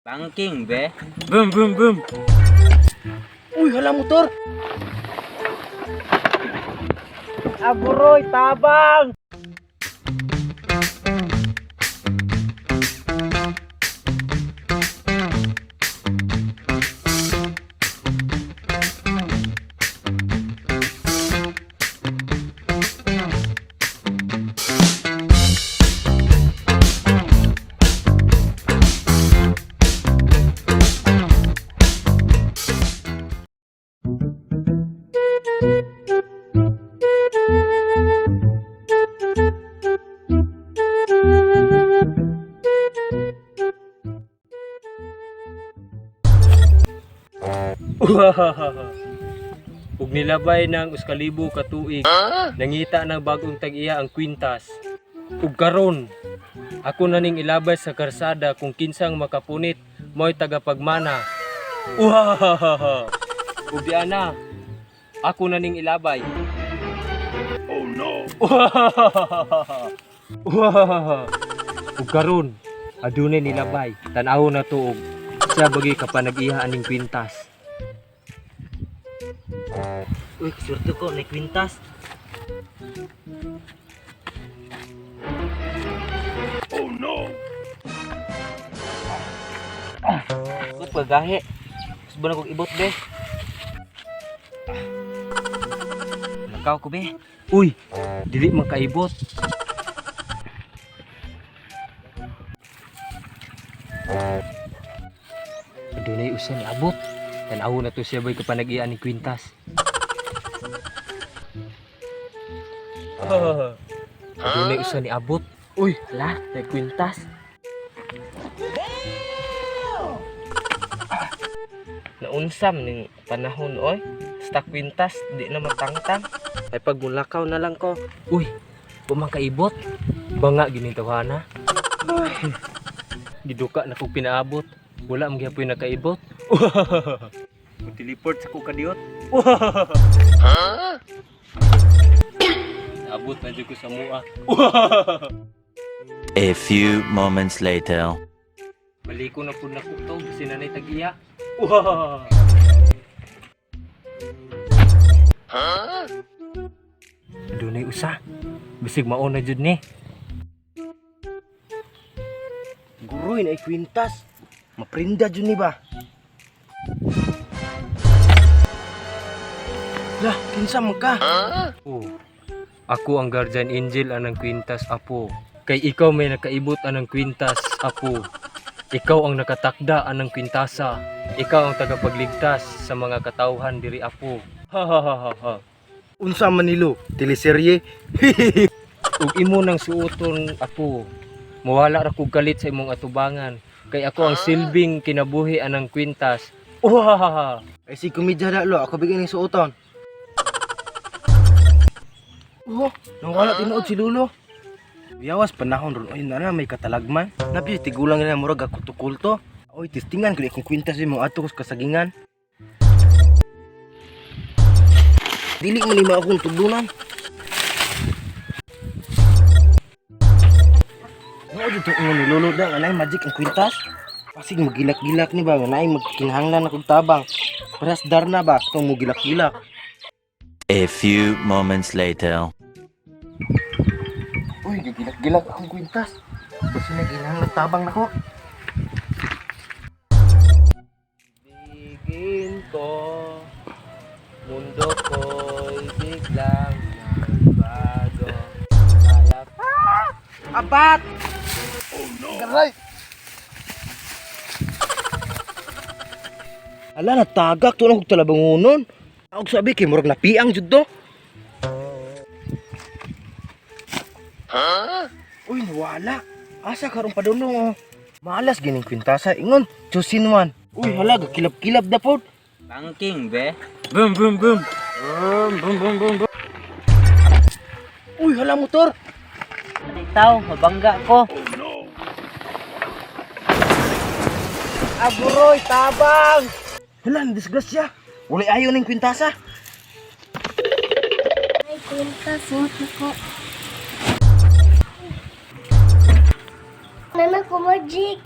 Banking be. Boom boom boom. Uy, hala motor. Aburoy tabang. Ug nilabay ng uskalibo ka tuig, nangita ng bagong tag-iya ang kwintas. Ug karon, ako na ning ilabay sa karsada kung kinsang makapunit mo'y tagapagmana. Uhahaha. Ug di ana, ako na ning ilabay. Oh no. Uhahaha. Uhahaha. Ug karon, adunay nilabay, tan-aw na tuog. Siya bagi kapanag-iya aning kwintas. Uy, swerte ko na kwintas. Oh no. Ah, uy, pagahe. Gusto ba na kong ibot be? Lakaw ko be. Uy, dili man kaibot. Adunay usa ni abot. Tan-aw na to siya bay kapanag-iya ni kwintas. Adunay usa ni abot. Uy, Hala, na kwintas. Naunsam ning panahon oy. Basta kwintas di na matangtang. Ay pag mulakaw na lang ko. Uy, wa man kaibot. Banga ginintawhana. Giduka na kog pinaabot. Wala man gyapon nakaibot. Teleport sa ko kadiot. Abot na jud ko sa mua. A few moments later. Baliko na pud nako to kasi nanay tag-iya. Adunay usa. Bisig mao na jud ni. Guroy na kwintas. Maprinda jud ni ba? Lah, kinsa man ka? Oh. Ako ang guardian angel anang kwintas apo. Kay ikaw may nakaibot anang kwintas apo. Ikaw ang nakatakda anang kwintasa. Ikaw ang tagapagligtas sa mga katawhan diri apo. Ha ha ha ha ha. Unsa man nilo? Teleserye? Ug imo nang suoton apo. Mawala ra kog kalit sa imong atubangan. Kay ako ang silbing kinabuhi anang kwintas. Uhahaha. Ay si komedya da lo, ako bigyan ng suoton. Oh, nawala tinuod si Lulo. Biyawas panahon ron oy na may katalagman. Napi tigulang nila murag ako tukulto. Oy, testingan ko akong kwintas mo ato ko sa kasagingan. Dili man nima akong tugdunan. Mao jud tong ingon ni Lolo da nga naay magic ang kwintas. Pasig magilak-gilak ni ba nga naay magkinahanglan akong tabang. Parehas darna ba itong mugilak-gilak. A few moments later. Uy, gigilak-gilak akong kwintas. Basta nagkinahanglan tabang nako. Bigin ko, mundo ko'y biglang nagbago. Alak Abat! Oh no! Garay! Ala, natagak to lang kog talabangunon. Ako sabi kay murag napiang jud do. Uy, nawala. Asa karong padulong oh. Malas gining kwintasa ingon, chosin one. Uy, hala gakilab-kilab da pod. Banking be. Boom boom boom. Boom boom boom boom boom. Uy, hala motor. Itaw, mabangga ko. Aburoy, tabang! Hala, ang disgrasya. Walay ayo ning kwintasa. Ay, kwintas, suot ko. Nana ko magic.